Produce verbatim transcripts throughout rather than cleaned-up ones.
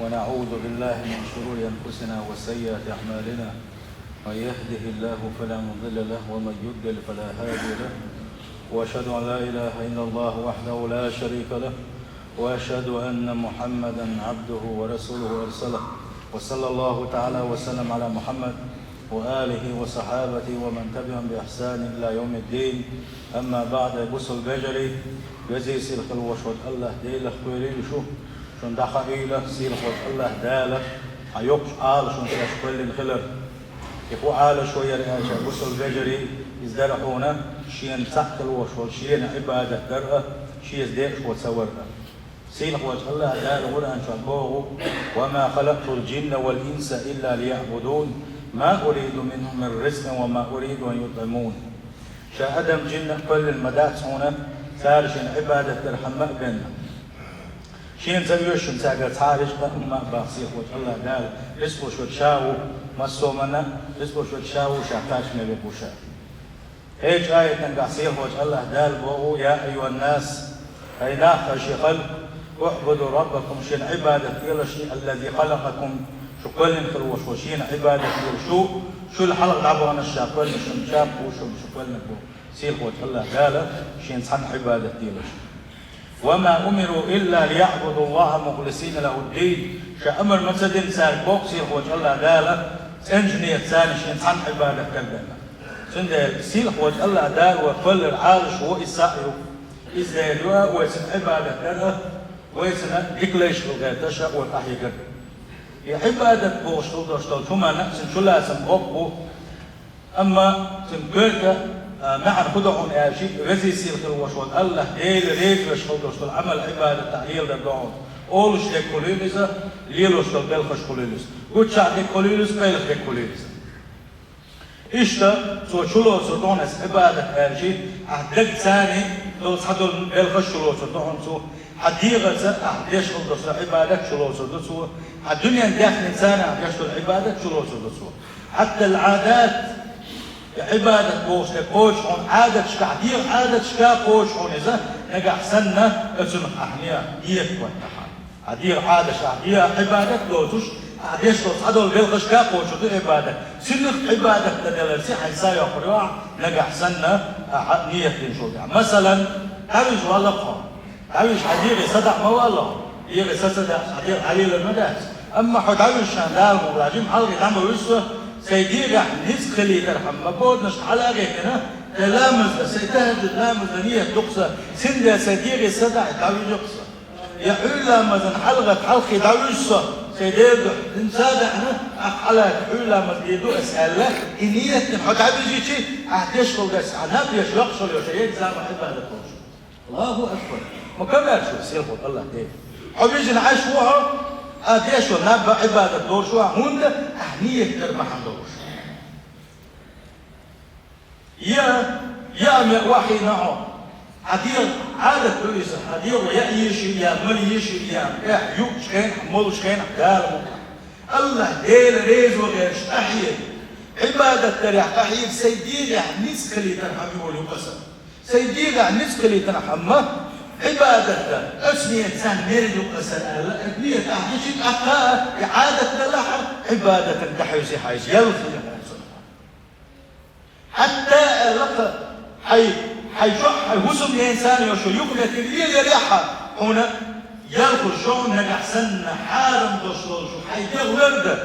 ونعوذ بالله من شرور أنفسنا وسيئات أعمالنا. من يهده الله فلا مضل له ومن يضلل فلا هادي له. وأشهد أن لا إله إلا الله وحده لا شريك له. وأشهد أن محمدا عبده ورسوله أرسله. وصلى الله تعالى وسلم على محمد وآله وصحابته ومن تبعهم بإحسان إلى يوم الدين. أما بعد، бусалба вежарий, веза-сийлахь волчу АллахӀ Делах кхоьлийла шу, шуна дӀахаийла сийлахь волчу АллахӀ Дала хьан йоккхачу Ӏалашонца шаьш кхоьллина хилар. И кху Ӏалашо яра аьлча, бусалба вежарий, иза дара хьуна шена цхьаъ хила волуш волу, шена Ӏибадат дар а, шеца декъашхо ца вар а. Сийлахь волчу АллахӀ Дала Къуръан чохь боху: «وما خلقت الجن والإنس إلا ليعبدون، ما أريد منهم من رزق وما أريد أن يطعمون». Ша адам-жин а кхоьллина ма дац хьуна, цара шена Ӏибадат дар хьан ма а бен. Шена ца оьшу шуна цаьргара цхьа а рицкъа а, хӀумма а, боху сийлахь волчу АллахӀ Дала. Рицкъ луш верг ша ву, массо а хӀуманна рицкъ луш верг ша ву, ша кхачаме верг ву ша. Кхечу аятангахь сийлахь волчу АллахӀ Дала боху: «يا أيها الناس», хӀай нах, хӀай шен халкъ, «اعبدوا ربكم», шена Ӏибадат делаш, «الذي خلقكم», шу кхоьллина хила волуш волу, шена Ӏибадат делаш шу, шул хьалха дӀабаханаш ша кхоьллина, шуна ша бу, шу, шу кхоьллина бу. Сийлахь волчу АллахӀ Дала шена цхьанна Ӏибадат делаш. «وما أمروا إلا ليعبدوا الله مخلصين له الدين». Ша амар ма ца дина цаьрга, боху сийлахь волчу АллахӀ Дала, цӀеначу нийятца шена цхьанна Ӏибадат дар бен. Цундела сийлахь волчу АллахӀ Дала вай кхоьллина Ӏалашо иза цхьаъ ю. Иза дер ю а, вай цунна Ӏибадат дар а, вай цунна дика лайш хила гӀерташ а вай къахьегар. И Ӏибадат бохуш хила долуш долчу хӀуманна а цуьнан чулацам боккха бу. Амма цуьнан коьрта, а, маьӀна хӀун ду хьуна аьлча, веза-сийлахь хила волуш волу АллахӀ Дела реза веш хила долуш долу Ӏамал-Ӏибадатах леладар ду хьуна. Олуш дерг хуьлийла иза, лелош долу белхаш хуьлийла иза. Гуччахь дерг хуьлийла иза, къайлаха дерг хуьлийла иза. Иштта, цо чулоцур ду хьуна аса Ӏибадат аьлча, ахь дагца долу цхьадолу белхаш чулоцур ду хьуна цо, хьан дегӀаца ахь деш хила долуш долу Ӏибадат чулоцур ду цо, хьан дуьненан даьхница ахь деш долу Ӏибадат чулоцур ду цо. Хьатта ал-Ӏадат, и Ӏибадат бохуш дерг кхочуш хьуна Ӏадаташкахь, дегӀан Ӏадаташкахь кхочуш хьуна иза, нагахь санна, оцунах ахь не, ният ван ахьа. Хьан дегӀан Ӏадаташ ахь де а Ӏибадат доцуш, ахь деш долу цхьадолу белхашкахь кхочур ду Ӏибадат. Цуьнах Ӏибадат дан деларца хьайн са йоккхур ю ахь, нагахь санна, ахьа ният динчул тӀаьхьа. Масалан, дӀавижа валла хьо. ДӀавижа хьан дегӀе садаӀа ма валла хьо. ДегӀе са ца даьхча, хьан дегӀ хьалелар ма дац. Амма хьо дӀавижча, Дала мукъ лахь, жима хьалхе дӀа ма вуьссу, сайн дегӀехь ницкъ хилийтархьама, ма боданашка хьала а гӀеттина, сайн ламаз дан, сайн тахӀажжуд ламаз дан ният ду-кх сан, цундела сайн дегӀе садаӀа дӀавижа-кх сан. Я хьуьлламазан хьалгӀат хьалхе дӀавуьйсу со, сайн Делан дуьхьа, хӀинца а даьхьна, ахь хьалаьцна хьуьлламаз дийр ду ас аьлла, и ният дина хьо дӀавижичи, ахь деш волу дерг, ахь наб еш йоккхуш йолу йоша, ерг зама Ӏибадат долуш. Аллаху акбар! Ма камаьрша ву, сийлахь волу АллахӀ Дела. Хьо вижина Ӏаш ву хьо, а деш волу наб а Ӏибадат долуш ву хьо, хӀунда ахь ният дар бахьана долуш. Я, я ам яа вахийна хьо. Хьан дегӀан Ӏадат ду иза, хьан дегӀо яа езаш ю, я мала езаш ю, я тӀехь юучу хенахь, молучу хенахь Дала мукъ лахь. АллахӀ Дела резо гӀерташ къахьега. Ӏибадат дарехь къахьега, сайн дегӀехь ницкъ хилийтархьама ю аса. Сайн дегӀехь ницкъ хилийтархьама, Ӏибадат дан, оцу ниятца мер ю аса аьлла, ният ахь дичи тӀаккха а, и Ӏадат далахь а, Ӏибадатан тӀехьуьйсу хьайса, ялхалла хьайса. Хьатта аьлла-кх, хьайн, хьайн чохь, хьайн хӀусамненца йолу шу юкъаметтиг лелаярехь а, хьуна ялхалла шу нагахь санна хьарам долуш долу шу хьайн дегӀ лардан,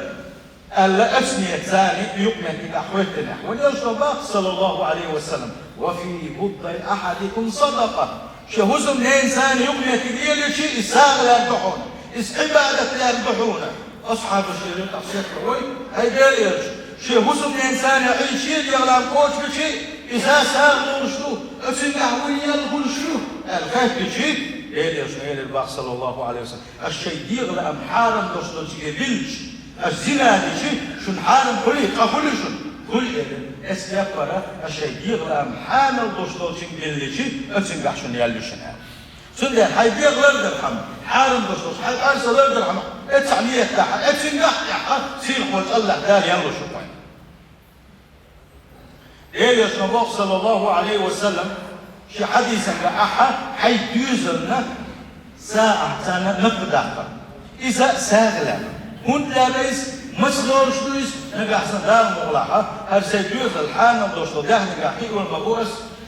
аьлла, оцу ниятца юкъаметтиг ахь хӀоьттинехь. Вайн Элчано боху, саллаллаху Ӏалайхи ва саллам: «وفي بضع أحدكم صدقة». Шен хӀусамненца юкъаметтиг лелийчи, и сагӀа лаьрга ду хьуна, иза Ӏибадат лаьрга ду хьуна. Асхьабаша элира тӀаккха сехьа: «Вай, хӀай Делан Элча, шен хӀусамненца Ӏийчи, дегӀан лаам кхочушйичи, иза сагӀа луш ду, оцуьнгахь вуй ял хуьлуш ю?» аьлла хаьттичи, Делан Элчано элира боху, саллаллаху Ӏалайхи ва саллам: «Аш шайн дегӀан лаам хьарам долуш долчуьнга билличи, аш зина дичи, шуна хьарам хуьлий, къа хуьлий шуна?» «Хуьлу», — элира. Эцу кепара, аш шайн дегӀан лаам хьанал долуш долчуьнга билличи, оцуьнгахь шуна ял ю шуна аьлла. Цундела хьайн дегӀ лардархьама, хьарам долуш долчу хьайн къаьрса лардархьама, эццахь ният дахьа, эцуьнгахь а тӀехьа, сийлахь волчу АллахӀ Дала ял луш ву хьуна. Делан Элчано боху, саллаллаху Ӏалайхи ва саллам, шен хьадисангахь: «Ахьа хьайн доьзална сагӀахь царна накха даккхар». Иза сагӀа лаьрхӀа. ХӀунда лаьрхӀа иза? Маца лоруш ду иза? Нагахь санна Дала мукъалахь, хӀара сайн доьзал хьанал долуш долу даьхнигахь кхиор ма бу ас,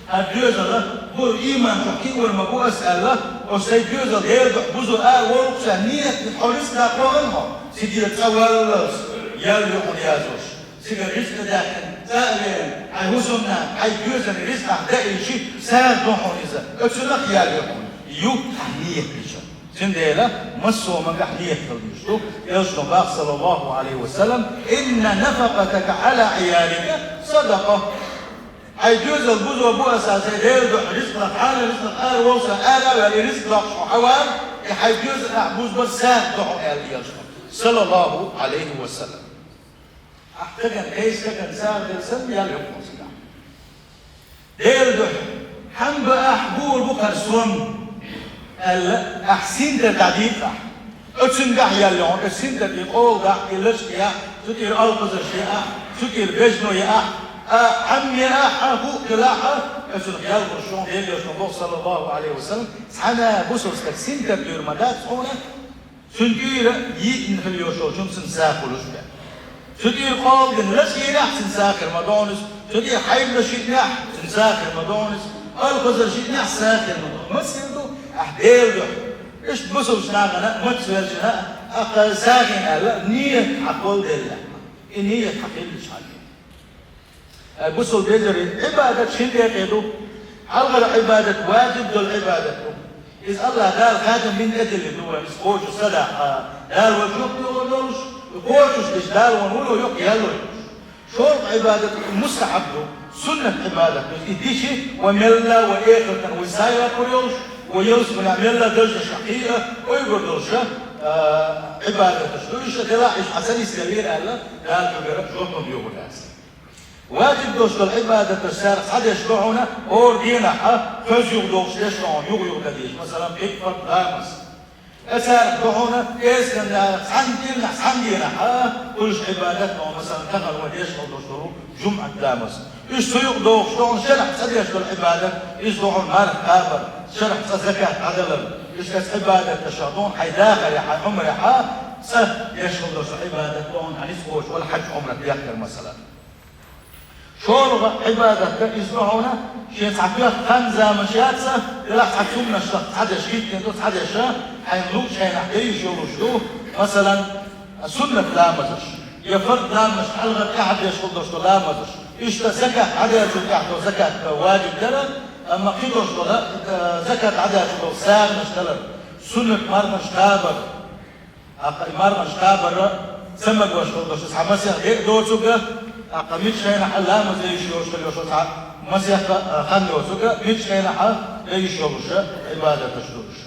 хӀара доьзал бу ийман чохь кхиор ма бу ас аьлла, оцу сайн доьзал Делан дуьхьа бузо ара воллу цо, ният хьо рицкъа даккхо хьо, цигара цӀа валлалц, ял ю хьуна яздеш. Цигара рицкъа даьккхина, цӀа а веана, хьайн хӀусамнана, хьайн доьзалан рицкъах даийча, сагӀа ду хьуна иза. Оцунах ял ю хьуна. Ю хьан ният дича. Цундела массо а магахь ният хила дезаш ду. Элчано боху, саллаллаху Ӏалайхи ва саллам: «Инна нафакъатака Ӏала Ӏиялика садакъа». Хьайн доьзал бузо бу аса, сайн Делан дуьхьа рицкъах, хьанал рицкъах ара воллу сан ара а ваьлла, и рицкъ доккхуш хьо хьавар, и хьайн доьзалах бузбар сагӀа ду хьуна аьлла Элчано, саллаллаху Ӏалайхи ва саллам. Ахь стагана, кхечу стагана сагӀа дерг санна, ял ю хьуна цигахь. Делан дуьхьа, хьан бан ахь, бур бу хӀара сом, аьлла, ахь синтар дӀадийкъа ахь. Оцуьнгахь ял ю хьуна, оцу синтар тӀе къола дахь, и лачкъа яхь, цу тӀера алхазарш яхь, цу тӀера бежано яхь, а, хьамма яхь, а, хӀуъа хилахь, оцунах ял хуьлуш ю хьуна, Делан Элчано боху, саллаллаху Ӏалайхи ва саллам, цхьана бусалба стаг синтар туьйр ма дац хьуна, цуьнан тӀера йиъна хила йолуш йолчунна цуьнан сагӀа хуьлуш бен. Цу тӀера къола дина лачкъа йинехь, цуьнан сагӀа хир ма ду хьуна иза. Цу тӀера хьайбанаш йиънехь, цуьнан сагӀа хир ма ду хьуна иза. Алхазарш йиънехь, сагӀа хир ма ду. Маца хир ду? Ахь Делан дуьхьа, иштта бусалба нахана маца ваьлча а, ахь сагӀина аьлла, ният хьан хала делла. И ният хьан хилча хьан. Ай, бусалба вежарий, Ӏибадат шина декъе ду. Хьалхара Ӏибадат важиб долу Ӏибадат ду. Иза АллахӀ Дала хадам бина тӀедиллина ду вайна, иза кхочуш садакъа, Дала вай жоп лур долуш, кхочуш дерш Дала вайна вуно йоккха ял лур долуш. ШолгӀа Ӏибадат мустахьаб ду, суннат Ӏибадат ду. И дичи вай мелла, вай эхартана вай сагӀа яккхар йолуш, вай ялсаманехь мелла дажнаш кхиа, ойгур долуш, а, Ӏибадаташ ду. Иштта делахь, иштта хьан ца нисделлера аьлла, Дала цуьнгара жоп ма доьхур дац. Важиб долуш долу Ӏибадаташ царах цхьадерш ду хьуна, хӀора дийнахь хоза юхадогӀуш дерш ду хьуна, юха-юха дан дезаш, масалан, пхи фарз, ламаз. Ткъа царах ду хьуна, кӀеззиган цхьана дийнахь, цхьана дийнахь хуьлуш Ӏибадат ду хьуна, масалан, тахана вай деш хила долуш долу жумӀат ламаз. Уьш цу юкъа догӀуш ду хьуна, шарахь цхьадерш долу Ӏибадат, иза ду хьуна марха кхабар, шарахь цкъа закат дӀадалар. Уьш оцу Ӏибадаташах ду хьуна, хьайн дахарехь, хьайн Ӏумарехь цкъа деш хила долуш Ӏибадат ду хьуна, хьан ницкъ кхочуш вала хьаьж, Ӏумрат дехкар, масалан. ШолгӀа Ӏибадат иза ду хьуна, шен цхьа тоьхна хан, заманаш яц, делахь цхьа цуннаташ цхьадерш хӀиттийна ду, цхьадерш хьайна луучу хенахь дан йиш йолуш ду, масалан, суннат ламазаш, я фарз ламазаш, хьалхара тӀаьхьа деш хила долуш долу ламазаш. Иштта закат дӀадаьллачул тӀаьхьа долу закат важиб дара, амма кхидолуш долу, э, закат дӀадаьллачул долу сагӀанаш далар, суннат марханаш кхабар. ТӀаккха и марханаш кхабар ца магош хила долуш цхьа масех де а доцург, тӀаккха мичча хенахь ламаз дан йиш йолуш хила йолуш цхьа масех, а, хан йоцург, мичча хенахь дан йиш йолуш Ӏибадаташ ду уьш.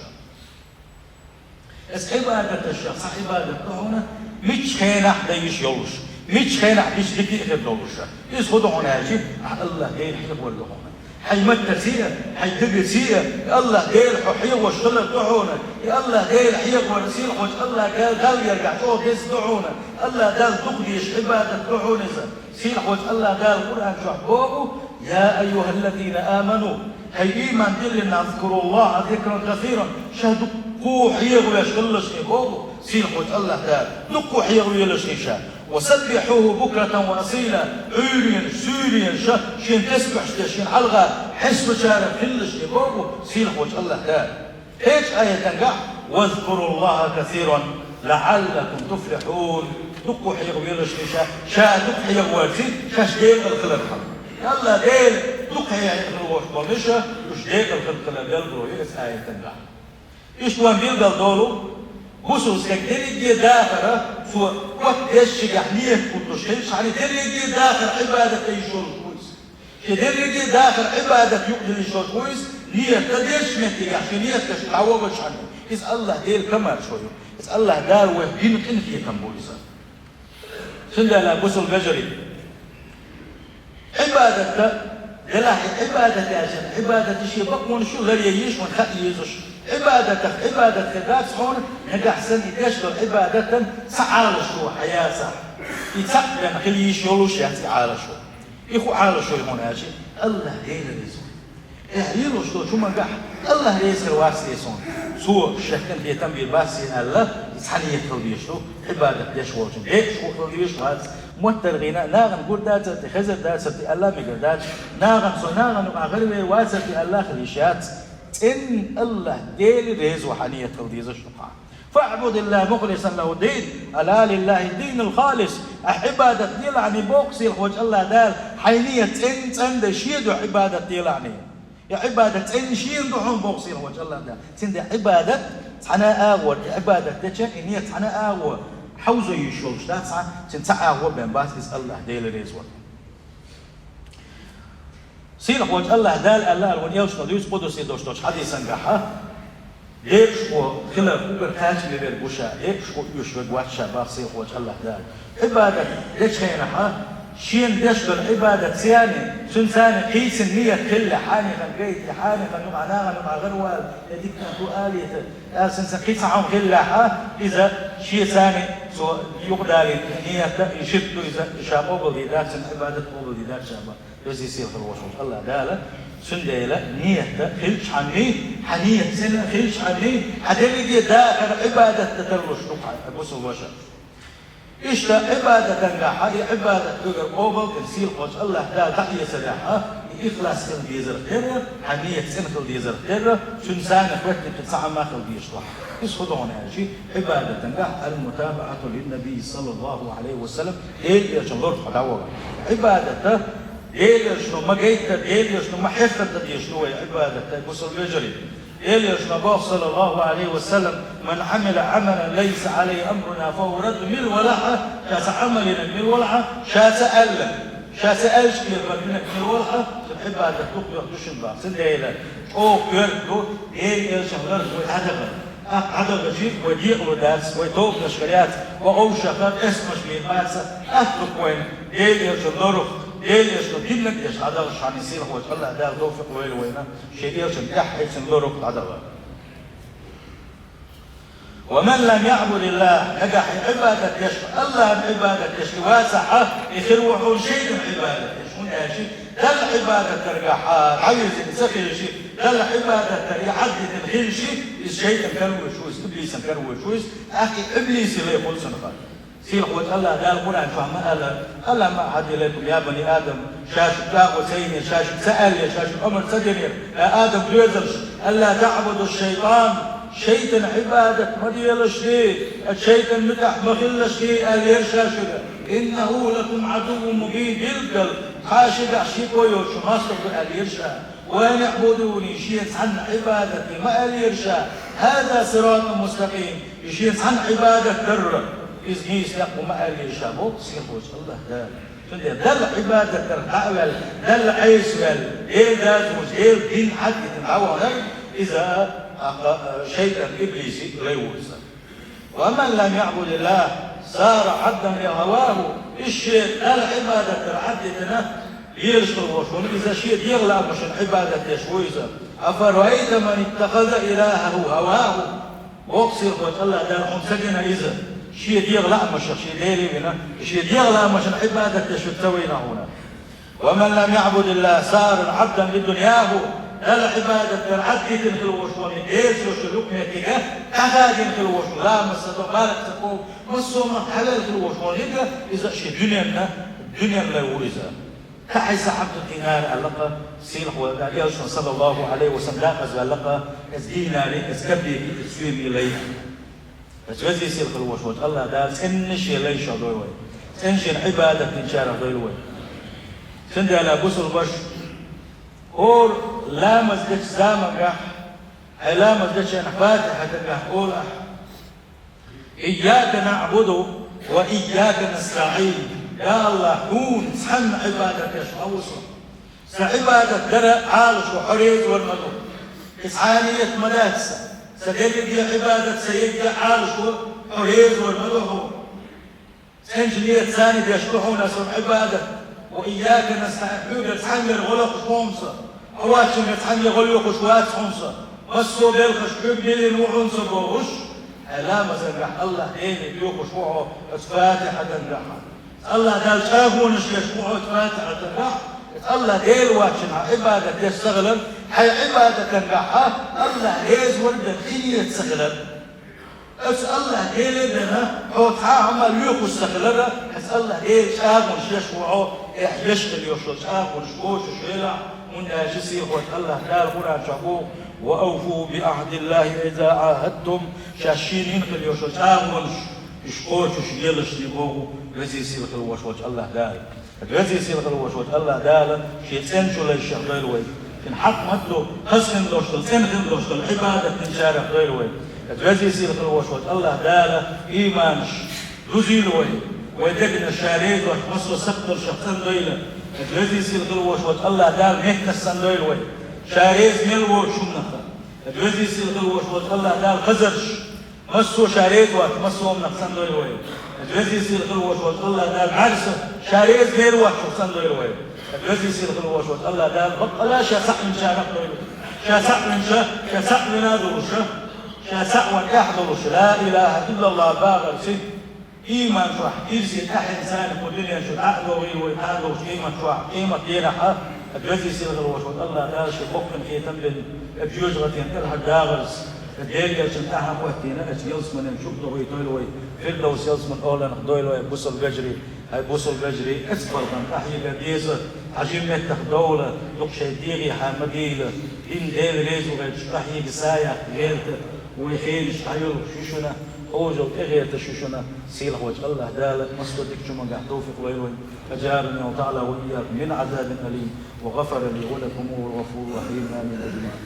Оцу Ӏибадаташах цхьа Ӏибадат ду хьуна, мичча хенахь дан йиш йолуш, мичча хенахь дича дика а хир долуш. Иза хӀун ду хьуна аьлча, ахь АллахӀ Дела хьехавар ду хьуна. Хьайн маттаца а, хьайн дегица а, и АллахӀ Дела хьо хьехош хилар ду хьуна. И АллахӀ Дела хьехавар, сийлахьчу АллахӀ Дала, Далла гергахь чӀогӀа деза ду хьуна. АллахӀ Далла дукха дезаш Ӏибадат ду хьуна иза. Сийлахьчу АллахӀ Дала Къуръан чохь боху: «Я айюхаллазина аману», хӀай ийман диллина нах, «узкуруллаха зикран касиран», ша дуккха хьехавеш хилалаш шун боху сийлахьчу АллахӀ Дала. Дуккха хьехавелаш шун ша. «Ва саббихьуху букратан ва асила», Ӏуьйренаш, суьйренаш шен тасбихьаш деш, шен хьалха хьесапчарах хилалаш шун боху сийлахьчу АллахӀ Дала. Кхечу аятангахь: «Вазкуруллаха касиран лаӀаллакум туфлихьун». Дуккха хьехавелаш шун ша, ша дукха хьехаварца шаьш декъала хилархьама. АллахӀ Дела дукха хьехавеш болу миша, уьш декъала хилар белгало ю оцу аятангахь. Иштта вайн билгал долу, бусалба стаг дерриге а дахар, цо оцу дешшигахь ният хӀуттуш хилча, хьан дерриге а дахар Ӏибадат дан йиш йолуш ву иза. Шен дерриге а дахар Ӏибадат юкъадала йиш йолуш ву иза, ният дан дезачу меттигехь, шен нияташ дӀавахалчхьана. Иза АллахӀ Делан комаьршо ю. Иза АллахӀ Дала вайх дина къинхетам бу иза. Цундела, бусалба вежарий, Ӏибадат делахь, и Ӏибадат аьлча, Ӏибадат шен бакъонаш ю, ларъян езаш, вайна хаа езаш. Ӏибадатах Ӏибадат хир дац хьуна, нагахь санна и деш долу Ӏибадатан цхьа Ӏалашо хьан яцахь. И цхьаъ бен хила йиш йолуш яц и Ӏалашо. И хӀун Ӏалашо ю хьуна аьлча, АллахӀ Дела реза ву. Ахь лелош долчу хӀуманехь АллахӀ реза хир вац те суна, Цо шех къинхетам бийр бац те аьлла, и Цхьа нийят хила дезаш ду, Ӏибадат деш волчун. Декъашхо хила дезаш вац, моттаргӀина, нахана гур дацар те, хезар дацар те аьлла мегар дац, нахана со нахана юкъахь гӀаравер вацар те аьлла хила йиш яц. ЦӀена АллахӀ Дела реза ван хьан нийят хила дезаш ду хьан. فاعبد الله مخلصا له الدين، ألا لله الدين الخالص. Ахь Ӏибадат делахь, боху сийлахьчу АллахӀ Дала, хьайн нийят цӀена-цӀена дан шен ду Ӏибадат делахь. И Ӏибадат цӀена шена ду хьуна боху сийлахьчу АллахӀ Дала. Цундела Ӏибадат цхьана а агӀор, и Ӏибадат деча, и нийят цхьана а агӀор хьовзо йиш йолуш дац хьан, цуьнан цхьа а агӀо бен бац иза АллахӀ Дела реза ван. Сийлахьчу АллахӀ Дала аьлла ала вайн элчано дуьйцу къудси долуш долчу хьадисангахьа, декъашхо хилар уггар кхачаме верг ву ша, декъашхо оьшуш верг вац ша боху сийлахьчу АллахӀ Дала. Ӏибадат дечу хенахьа, шена деш долу Ӏибадат царна, цуьнан царна кхийцина нийят хилла, хьанехана гайта, хьанехана юкъа, нахана юкъа гӀаравала, я диканах ду алийта, я цуьнан сан кхин цхьа хьуна хиллехьа, иза шен царна цо юкъадалийна нийят, и ширк ду иза, ша къобалдийр дац, цуьнан Ӏибадат къобалдийр дац ша боху. Везий сийлахь волуш волчу АллахӀ Дала, цундела нийят хилчхьанний, хьан нийят цӀена хилчхьанний, хьан дерриге а дахар Ӏибадат дан тарлуш ду хьан, хьан бусулба ваша. Иштта Ӏибадатангахьа, и Ӏибадат уггар къобалдина сийлахьчу АллахӀ Дала дӀаэцарехьа, и ихлас хила дезарх терра, хьан нийят цӀена хила дезарх терра, цуьнан царна хӀоьттина кхин цхьа а ма хила дезаш ду хьан. Иза хӀун ду хьуна аьлча, Ӏибадатангахь المتابعة للنبي صلى الله عليه وسلم, Делан элчанна лорах хьо дӀавахана. Ӏибадата Делан элчано ма гайта, Делан элчано ма хьехар дан дезаш ду вай Ӏибадата, бусулба вежарий. Делан элчано боху, صلى الله عليه وسلم: من عمل عملا ليس عليه أمرنا فهو رد. Мила валахьа, ша цхьа Ӏамал йинарг мила валахьа, ша ца аьлла, ша ца аьлча кхерар динарг мила валахьа, цуьнан Ӏибадат дукха йоху ду шуна боху. Цундела чӀогӀа коьрта ду Делан элчанна ларах вай дӀадахар. ТӀаккха дӀадахча вай декъало дац, вай тобанашкара яц, вай овшаха, къестамаш бен бац, атта ду вайна Делан элчанна лорах, Делан элчано диннарг деш дӀадахча, хьан сийлахьчу АллахӀ Дала тавфикъ лойла вайна, шен элчанна тӀаьххье цуьнан лорах дӀадахар. ومن لم يعبد الله, нагахь и Ӏибадат деш, АллахӀан Ӏибадат деш вацахьа, и хир ву хьуна шайтӀан Ӏибадат деш. ХӀунда аьлча Далла Ӏибадат даргахьа дӀавирзина ца хилча, Далла Ӏибадат дар и Ӏаддитина хилча, иза шайтӀан каравоьжуш ву иза, иблисан каравоьжуш ву иза, тӀаккха и иблисан лай хуьлу цунах. Сийлахьчу АллахӀ Дала Къуръан чохь ма аьлла: «ألم أعهد إليكم يا بني آدم», ша шуьга дакъо ца йинера, ша шуьга ца аьллера, ша шуьга омра ца динера, я Адам доьзалш, «ألا تعبدوا الشيطان», шайтӀан Ӏибадат ма делаш де, шайтӀан муьтӀахь ма хилалаш де, аьллера ша шуьга. «إنه لكم عدو مبين», билггал, тхьа шуьгахь шеко йоцуш мостагӀа ду аьллера ша. «وأن اعبدوني», шена цхьанна Ӏибадат де ма аьллера ша. «هذا صراط مستقيم», и шена цхьанна Ӏибадат дар, иза нийса некъ ву ма аьллера ша боху сийлахьчу АллахӀ Дала. Цундела Далла Ӏибадат дарх дӀа а ваьлла, Далла Ӏеса ваьлла, Дела даза вуьйцу, Делан дин Ӏаддитина дӀаваханарг, иза, а, а, шайтӀан иблисан лай ву иза. «ومن لم يعبد الله صار عبدا لهواه», иза шен Далла Ӏибадат дар Ӏаддитина, лелаш хила волуш ву иза, шен дегӀан лаамашна Ӏибадат деш ву иза. «أفرأيت من اتخذ إلهه هواه». Боху сийлахьчу АллахӀ Дала, хьуна ца гина иза, шен дегӀан лаамашна, шен Дела а вина, шен дегӀан лаамашна Ӏибадат деш верг ца вайна хьуна. «ومن لم يعبد الله صار عبدا لدنياه». Далла Ӏибадат дар Ӏаддитина хила волуш ву и, Делаца йолуш йолу юкъаметтига дӀахадийна хила волуш ву, ламаз ца до, марха ца кхобу, массо а мах хьавелла хила волуш ву и, иза шен дуьненна, дуьненна лай ву иза. «تعس عبد الدينار», аьлла-кх сийлахьчу Дала, элчано, саллаллаху Ӏалайхи ва саллам, дакъаза ваьлла-кх, иза динар, иза копейка, иза соьман лай. Иза везий сийлахь хила волуш волчу АллахӀ Дала цӀенна шен лайшах дойла вай. ЦӀенна шена Ӏибадат динчарах дойла вай. Цундела, бусулба ваша, хӀора ламаз дечу замангахь, хьайн ламаз дечу хенахь Фатихьа тӀехь олу ахь: «إياك نعبد وإياك نستعين». Я АллахӀ, хьуна цхьанна Ӏибадат деш ма ву со. Сан Ӏибадат дара Ӏалашо хьо реза вар ма ду. И цхьа а нийят ма дац сан. Сан дерриге а Ӏибадат, сан ерриге а Ӏалашо хьо реза вар ма ду хьуна. ЦӀеначу нийятца деш ду хьуна сан Ӏибадат. «وإياك نستعين», хьоьгара цхьаьнгара гӀо лохуш ву хьуна со. Хьо воцчуьнгара цхьаьнгара гӀо лоьхуш вац хьуна со. Массо а белхаш хьоьга биллина ву хьуна со бохуш, хьайн ламазангахь АллахӀ Деле доьхуш ву хьо оцу Фатихьатангахь. АллахӀ Далла чӀагӀонаш деш ву хьо оцу Фатихьатангахь, АллахӀ Дела воцчунна хьан Ӏибадат деш ца хилар, хьайн Ӏибадатангахь АллахӀ реза вар дара хи нийят ца хилар. Аса АллахӀ Деле а дена, хьо цхьа а хӀама лоьхуш ца хилара, аса АллахӀ Деле чӀагӀонаш еш ву хьо, эхь еш хила йиш йолу чӀагӀонаш кочаш велахь, хӀунда аьлча сийлахьчу АллахӀ Дала Къуръан чохь боху: «Ва авфу би ахьдиллахи иза ахьадтум», шаьш шена йина хила йиш йолу чӀагӀонаш, уьш кочаш елаш дийгӀо ву везий сийлахь хила волуш волчу АллахӀ Дала. Везий сийлахь хила волуш волчу АллахӀ Дала Шен цӀена чу лайшех дойла вай. Шен хьакъ ма-дду, хаза хила долуш долу, цӀена хила долуш долу Ӏибадат динчарах дойла вай. Везий сийлахь хила волуш волчу АллахӀ Дала ийманаш дузийла вай. Вай дегнаш Ша реза воцчу массо а сакхтаршах цӀандойла. Везий сийлахь хила волуш волчу АллахӀ Дала меттанаш цӀандойла вай. Ша реза мел воцучу хӀуманах. Везий сийлахь хила волуш волчу АллахӀ Дала хазарш, массо а Ша реза воцчу массо а хӀуманах цӀандойла вай. Везий сийлахь хила волуш волчу АллахӀ Дала бӀаьрса, Ша реза мел воцчух цӀандойла вай. Везий сийлахь хила волуш волчу АллахӀ Дала баккъалла Ша цхьаъ винчарах дойла. Ша цхьаъ вина, Ша цхьаъ вина а долуш, Ша цхьаъ ван тӀехь а долуш, ла илахьа иллаллахӀ бахарций, ийман чохь ирсе тӀаьхьенца кху дуьнен чу дӀа а догӀийла вай, дӀа а догӀучу къемат чохь, къемат дийнахь а, везий сийлахь хила волуш волчу АллахӀ Дала Шен боккхина хетам бина, жоьжахатин кӀелхьардахарца, Делан элчанна тӀаьхьа хӀоттийна, ялсаманин чу а дохуьйтийла вай, Фирдовс ялсаманин охӀланах дойла вай, бусалба вежарий, хьайн бусалба вежарий, эцбалхана къахьега деза, хьажа меттах довла, дукха шайн дегӀе хьан ма дийла, дин Дела реза ву гӀерташ къахьега са яккха гӀерта, вай хенаш дӀайолуш ю шуна, хьожал тӀегӀерташ ю шуна, сийлахь волчу АллахӀ Дала массо а дикачу магахь тавфикъ лойла вай. أجارني الله تعالى وإياكم من عذاب أليم، وغفر لي ولكم، وهو الغفور الرحيم. آمين أجمعين.